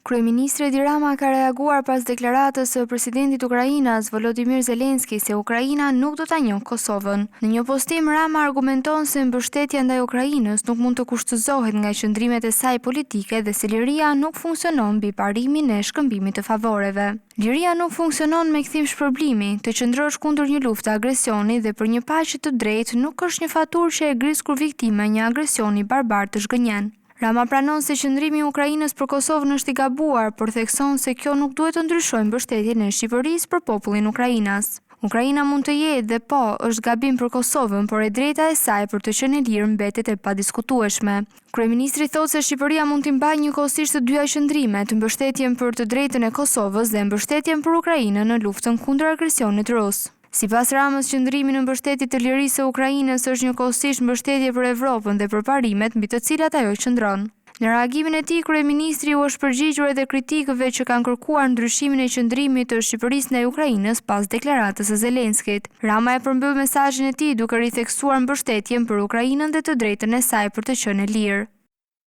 Kryeministri Edi Rama ka reaguar pas deklaratës së presidentit ukrainas, Volodymyr Zelensky se Ukraina nuk do ta njohë Kosovën. Në një postim, Rama argumenton se mbështetja ndaj Ukrainës nuk mund të kushtëzohet nga qëndrimet e saj politike dhe se liria nuk funksionon mbi parimin e shkëmbimit të favoreve. Liria nuk funksionon me kthim shpërblimi, të qëndrosh kundër një lufte agresioni dhe për një paqe të drejtë nuk është një faturë që e gris kur viktima e një agresioni barbar të zhgënjen. Rama pranon se qëndrimi i Ukrainës për Kosovën është i gabuar, por thekson se kjo nuk duhet të ndryshojë mbështetjen e Shqipërisë për popullin ukrainas. Ukraina mund të jetë dhe po, është gabim për Kosovën, por e drejta e saj për të qenë e lirë mbetet e padiskutueshme. Kryeministri thotë se Shqipëria mund t'i mbajë njëkohësisht të dyja qëndrimet, mbështetjen për të drejtën e Kosovës dhe mbështetjen për Ukrainën në luftën kundër agresionit rus. Sipas Ramës, qëndrimi në mbështetje të lirisë së Ukrainës është njëkohësisht mbështetje për Evropën dhe për parimet mbi të cilat ajo qëndron. Në reagimin e tij, kryeministri u është përgjigjur edhe kritikëve që kanë kërkuar ndryshimin e qëndrimit të Shqipërisë ndaj Ukrainës pas deklaratës së Zelenskit. Rama e përmbyll mesazhin e tij duke ritheksuar mbështetjen për Ukrainën dhe të drejtën e saj për të qenë e lirë.